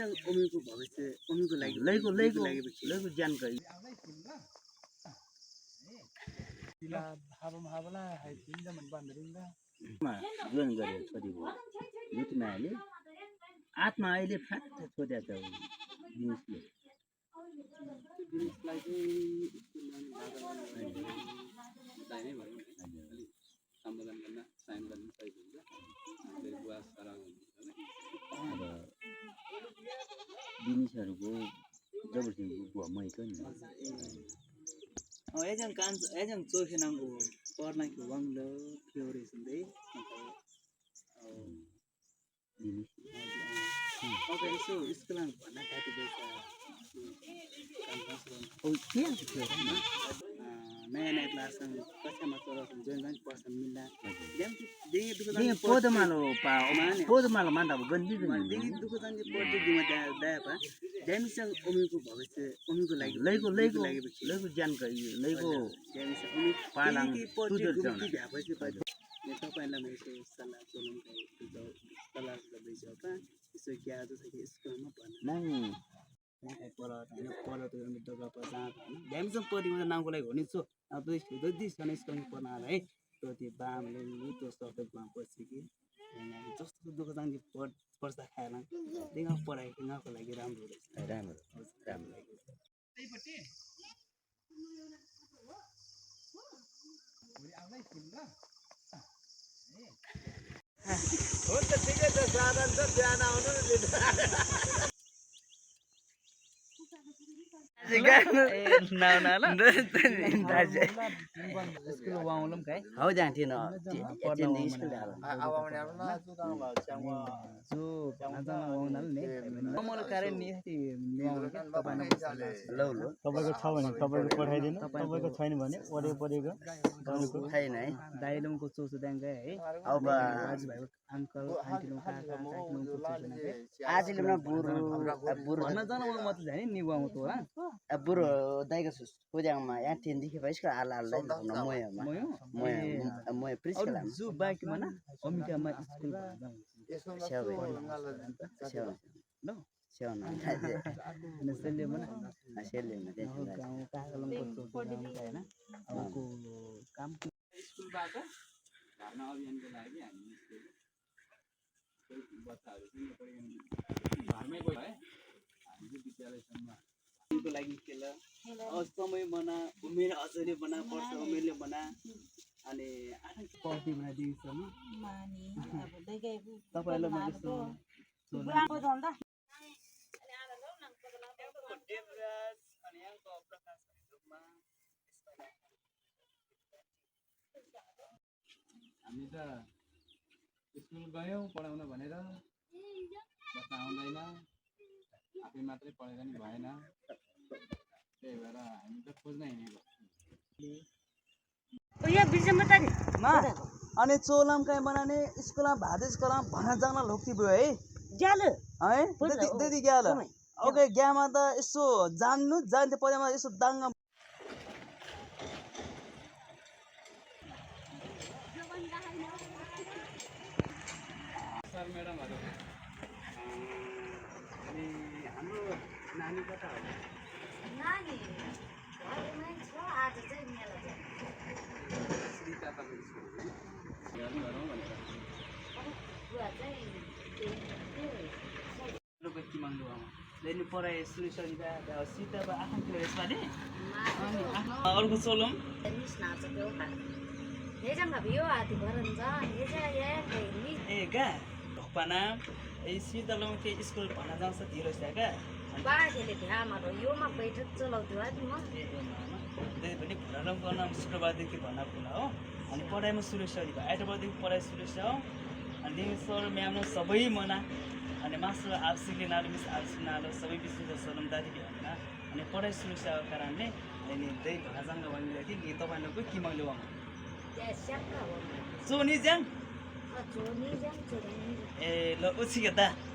ड्यामीसँग ओमीको भविष्य ओमीको लागि लैको जानको जुन गरे छोरीको युथमा अहिले आत्मा अहिले फ्याट छोड्या छ दिनेशले दिनेशलाई चाहिँ सम्बोधन गर्न साइन गर्न सही हुन्छ बुवा सरा दिनेशहरूको जबरजस्ती बुवा मैको नि एजङ कान एजङ चोखे नामको पर्नाको वाङलो फ्योरे सुन्दै दिनेश अब यसो स्कुलमा भन्न काटिदिएछ नयाँ नयाँ क्लाससँग कक्षामा चलाउँछ जोइन पर्छ मिल्ला पोदमालो मान्दा अब गन्दी दुःख जान्छ पढ्दै दिमा दापा ड्यामीसँग ओमीको भविष्य ओमीको लागि लैको जानको लैको ओमी पालाङ भ्याएपछि तपाईँलाई म यसो सल्लाह सल्लाह गर्दैछु apa यसो क्या जस्तो कि स्कुलमा भन्नु पढ ड्यामीसँग पढेको नामको लागि हो नि छु अब दुई स्कुलमा पढ्न आएर है त्यो बामले त्यो सबै पछि कि जस्तो दुःख जान्छ पर्छ खाएन त्यही पढाएको उहाँको लागि राम्रो रहेछ राम्रो लाग्यो हुन्छ ठिकै छ साधन छ बिहान आउनु हौ जान्थेन तपाईँको छ भने तपाईँको पठाइदिनु तपाईँको छैन भने वरिपरिको छैन है दाइलोङको चोसो द्याङ्ग है अब दाजुभाइको अङ्कल आन्टीको काका आजले बुढो भन्न जान म त झन् निगाउँ त होला बुढो दाइको खोज्याङमा यहाँ ट्रेनदेखि भइसक्यो आला म प्रिन्सिपल जु बाइकमा न अमिकामा स्कुल स्कुलबाट धर्ना अभियानको लागि हामी घरमै गयो है हामी विद्यालयसम्म को लागि खेल समय बना उमेर अझै बना पर्छ उमेरले बना अनि कति बना दिनसम्म तपाईहरुलाई मैले हामी त स्कुल गयौँ पढाउन भनेर बस्न आउँदैन आफै मात्रै पढेर नि भएन त्यही भएर हामी त खोज्न हिँडेको अनि चोलम कहीं बनाने स्कूल भादेश करा भना जाना लोगती भयो है ज्याल है त्यति ज्याल ओके ज्ञामा त यसो जान्नु जान्थे परेमा यसो दाङ्ग सर म्याडमहरु अनि हाम्रो नानी कता हो नानी घरमै छ आज चाहिँ मेला छ श्रीता तपाईको स्कुल गरौँ भनेर बुवा चाहिँ रुपैयाँ माग्नु आमा लेनी पढाइ सुरु सकिदा सीता बा आफ्नो थियो यसपाले अनि अर्को सोलम निस नाच त्यो खा हेजम भयो आदि भरन जा हेजा या नि ए गा ढोपाना ए सीतालम के स्कुल भना जान्छ ढिलो छ का बाजेले ध्यामा र योमा बैठक चलाउँथ्यो आदि म त्यही पनि भरम गर्न शुक्रबारदेखि भन्न पुला हो अनि पढाइमा सुरु सरी भयो आइतबारदेखि पढाइ सुरु छ अनि सर म्याम सबै मना अनि मास्टर आर्ट्सले नालो मिस आर्ट्स नालो सबै विषयको सरमदारी भएन अनि पढाइ सुरु भएको कारणले अनि त्यही भाजाङ भन्ने कि तपाईहरुको के मैले वाङ त्या स्याक्का हो सोनी ज्याङ चोनी ज्याङ चोनी ए ल उछि के त